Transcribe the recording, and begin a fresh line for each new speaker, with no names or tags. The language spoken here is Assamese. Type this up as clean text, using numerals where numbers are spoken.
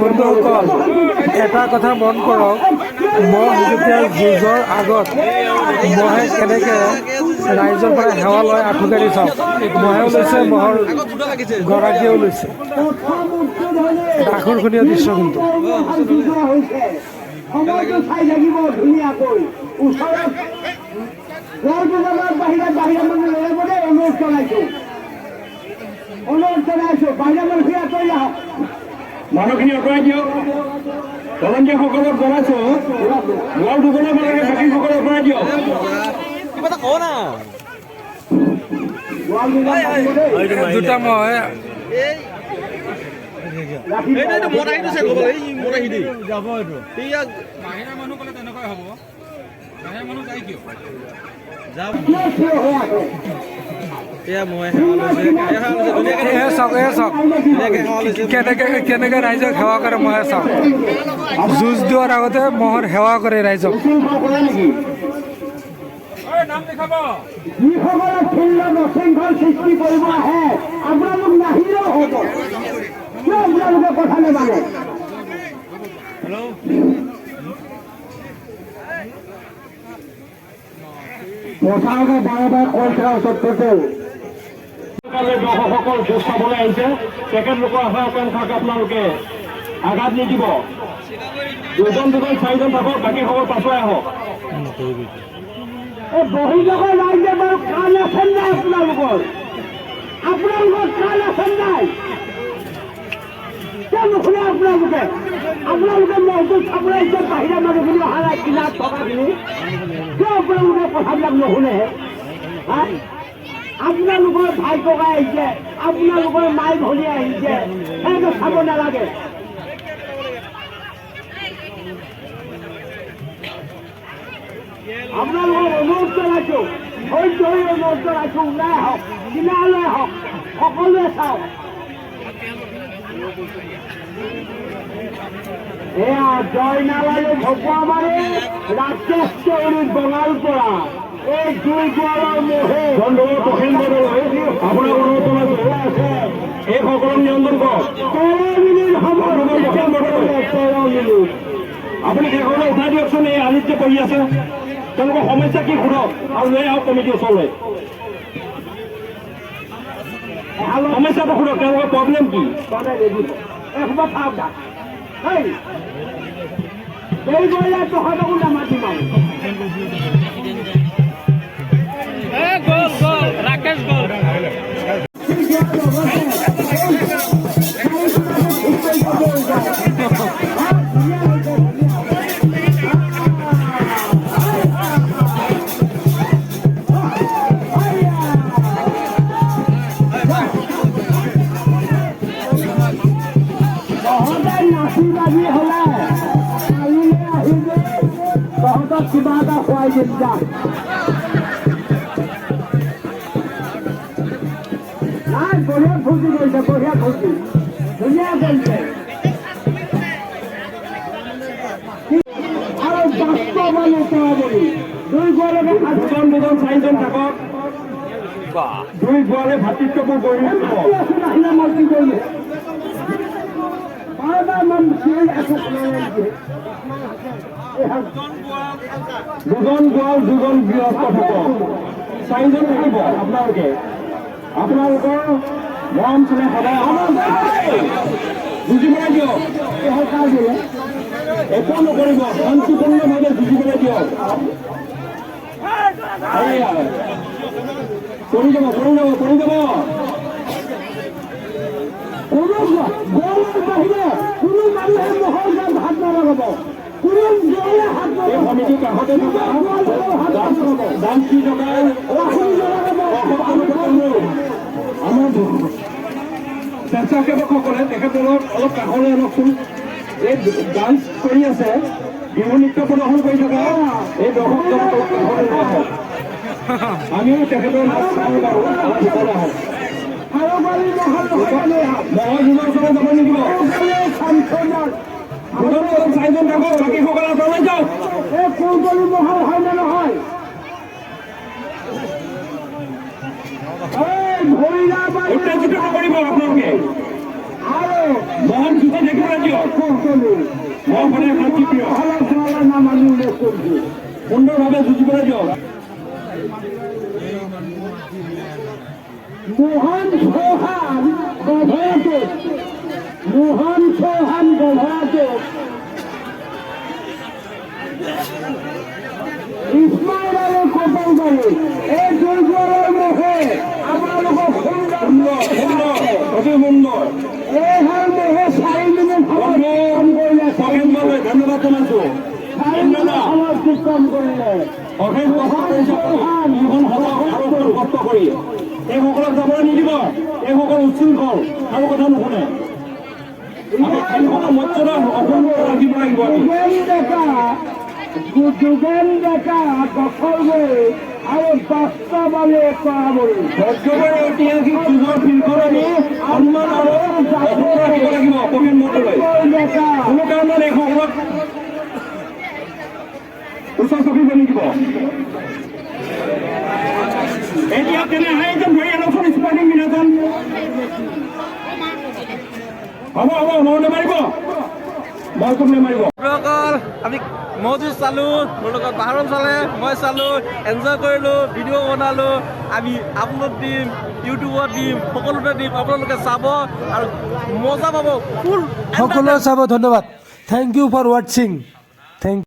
বন্ধুসকল, এটা কথা মন কৰক, মহ যেতিয়া যুঁজৰ আগত মহে কেনেকৈ ৰাইজৰ পৰা সেৱা লয়, আঁঠুকাঢ়ি চাওক। মহেও লৈছে, মহৰ গৰাকীয়েও লৈছে। এটা আকৰ্ষণীয় দৃশ্য কিন্তু।
সময়টো চাই থাকিব ধুনীয়াকৈ। ওচৰত গড় দুজনৰ বাহিৰত বাহিৰা মানুহ লৈ দেই। অনুৰোধ জনাইছো, অনুৰোধ জনাইছো, বাহিৰা মানুহখিনি আঁতৰি আহক।
মানুহখিনি আঁতৰাই দিয়ক। ভলণ্টিয়াৰসকলক জনাইছো, গোৱাল দুজনৰ নালাগে, বাকীসকল আঁতৰাই দিয়ক।
কিবা এটা কওঁ না।
গোৱাল দুজন মাতিব দেই।
দুটা মহে
এইটো মদ আহি দিছে, ক'ব এই মদ আহি দি যাব এইটো। এইয়া
বাহিৰা মানুহ ক'লে তেনেকুৱাই হ'ব। বাহিৰা মানুহ যায় কিয়?
কিয় থিয় হৈ আছে?
এয়া মই সেৱা লৈছে, এয়া সেৱা লৈছে ধুনীয়াকে।
এয়া চাওক, এয়া চাওক।
ধুনীয়াকে সেৱা লৈছে।
কেনেকে কেনেকে ৰাইজক সেৱা কৰে মহে চাওক। যুঁজ দিয়াৰ আগতে মহৰ সেৱা কৰে ৰাইজক।
উশৃংখল কৰে নেকি?
ঐ, নাম লিখাব।
যিসকলে ফিল্ডত অশৃংখল সৃষ্টি কৰিব আহে, আপোনালোক নাহিলেও হ'ব। কিয় আপোনালোকে কথা নামানে?
প্ৰচাৰকে বাৰে বাৰে কৈ থকা সত্ত্বেও দৰ্শকসকল যুঁজ চাবলৈ আহিছে। তেখেতলোকৰ আশা আকাংক্ষাক আপোনালোকে আঘাত নিদিব। দুজন দুজন চাৰিজন থাকক, বাকীসকল পাছুৱাই আহক।
এই বহি থকা ৰাইজে বাৰু কাণ আছে নাই আপোনালোকৰ? আপোনালোকৰ কাণ আছে নাই? কিয় নুশুনে আপোনালোকে? আপোনালোকে মহটো চাবলৈ আহিছে, বাহিৰা মানুহখিনি অহা নাই, কিনাত থকাখিনি। কিয় আপোনালোকে কথাবিলাক নুশুনে হা? আপোনালোকৰ ভাই ককাই আহিছে, আপোনালোকৰ মাই ভনী আহিছে, সেইটো চাব নালাগে। আপোনালোকক অনুৰোধ জনাইছো, ধৈৰ্য ধৰি অনুৰোধ জনাইছো, ওলাই আহক, কিনাৰলৈ আহক, সকলোৱে চাওক। এয়া জয়নাল আৰু ভকুৱাবাৰী, ৰাকেশ চৌধুৰী বঙালপৰা, এই দুই গোৱালৰ মহে।
বন্ধু প্ৰসেন বৰদলৈ, আপোনাক অনুৰোধ জনাইছো, এইসকলক নিয়ন্ত্ৰণ কৰক।
13 মিনিট সময়।
প্ৰসেন বৰদলৈ।
13 মিনিট।
আপুনি সেইসকলক উঠাই দিয়কচোন। এই আলিত যে পৰি আছে, তেওঁলোকৰ সমস্যা কি সোধক আৰু লৈ আহক কমিটিৰ ওচৰলৈ। সমস্যাটো সোধক, তেওঁলোকৰ প্ৰব্লেম কি।
এসোপা থাওক দা। এই দেৰি কৰিলে তহঁতকো নামাতিম আৰু।
গ'ল গ'ল, ৰাকেশ গ'ল।
তহঁতে নাচি বাগি হলে কালিলৈ আহিবি, তহঁতক কিবা এটা খুৱাই দিম, যা। নাই, বঢ়িয়া ফূৰ্তি কৰিছে, বঢ়িয়া ফূৰ্তি, ধুনীয়া কৰিছে। আৰু বাস্তৱ তৰাবৰী দুই গোৱালকে।
দুজন দুজন চাৰিজন থাকক, দুই গোৱালে ভাতৃত্ববোৰ গঢ়ি উঠিব।
আছো, নাহিলে মই কি কৰিম? বাৰে বাৰে মই চিঞৰি আছো, শুনা নাই নেকি?
দুজন গোৱাল, দুজন গৃহস্থ থাকক, চাৰিজন থাকিব আপোনালোকে। আপোনালোকৰ মৰম চেনেহ সদায় যুঁজিবলৈ দিয়ক। একো নকৰিব, শান্তিপূৰ্ণভাৱে যুঁজিবলৈ দিয়ক। এইয়া, কৰি যাব, কৰি যাব, কৰি যাব।
কোনো গোৱালৰ বাহিৰে কোনো মানুহে মহৰ গাত হাত নলগাব, কোনো গোৱালে হাত
এই
নলগাব।
সমিতিৰ কাষতে থকা ডান্স দি থকা দৰ্শকসকলক অনুৰোধ, আমাৰ স্বেচ্ছাসেৱকসকলে তেখেতলোকক অলপ কাষলৈ আনকচোন। এই ডান্স কৰি আছে, বিহু নৃত্য প্ৰদৰ্শন কৰি থকা এই দৰ্শকজনক অলপ কাষলৈ লৈ আহক। আমিও তেখেতৰ নাচ চাওঁ বাৰু, অলপ পিছলৈ আহক।
হাৰবাৰী মহল নহয়।
মহৰ যুঁজৰ ওচৰলৈ যাব নিদিব। দুজন দুজন চাৰিজন থাকক, বাকীসকল আঁতৰলৈ যাওক।
এই কৌতলী মহল হয় নে নহয়? এই ভৈৰাবাৰী
উত্তেজিত নকৰিব আপোনালোকে।
আৰু
মহন যুঁজৰ দিয়ক। মহ সদায় শান্তিপ্ৰিয়।
নাম আমি উল্লেখ কৰিছোঁ।
সুন্দৰভাৱে যুঁজিবলৈ দিয়ক।
মোহন চৌহান গভৰাটোত, মোহন চৌহান গভৰাটোত, ইছমাইল আৰু কটলবাৰী, এই দুয়োজনৰ মহে আপোনালোকক সুন্দৰ
সুন্দৰ, সুন্দৰ, অতি সুন্দৰ।
এইখন মহে 4 মিনিট সময় অতিক্ৰম কৰিলে।
খগেন মালৈ ধন্যবাদ জনাইছো।
4 মিনিট সময় অতিক্ৰম কৰিলে।
অশেষ কষ্ট কৰিছে আপুনি। দুখন সভা আৰু কষ্ট কৰি এইসকলক যাবলৈ নিদিব। এইসকল উচ্ছৃংখল আৰু কথা নুশুনে। আমি খেলখনৰ মৰ্যাদা অক্ষুণ্ণ ৰাখিব লাগিব আমি।
যোগেন ডেকা, যোগেন ডেকা দখলগুৰি আৰু দত্তবাৰী কৰাবৰী।
ভদ্ৰবাৰ ঐতিহাসিক যুঁজৰ ফিল্ডখন আমি সন্মান আৰু অক্ষুণ্ণ ৰাখিব লাগিব প্ৰবীণ মহোদয়।
ডেকা।
কোনো কাৰণত এইসকলক ওচৰ চাপিব নিদিব। এতিয়া তেনে এইজন ধৰি আনকচোন, স্পৰ্টিং পিন্ধাজন। হ'ব হ'ব, মই নামাৰিব, বলটোক নামাৰিব।
বন্ধুসকল, আমি ম'হ যুঁজ চালোঁ। মোৰ লগত বাহৰণ চালে, মই চালোঁ, এনজয় কৰিলোঁ, ভিডিঅ' বনালোঁ। আমি আপলোড দিম, ইউটিউবত দিম, সকলোতে দিম। আপোনালোকে চাব আৰু মজা পাব, ফুল।
সকলোৱে চাব। ধন্যবাদ। Thank you for watching, thank.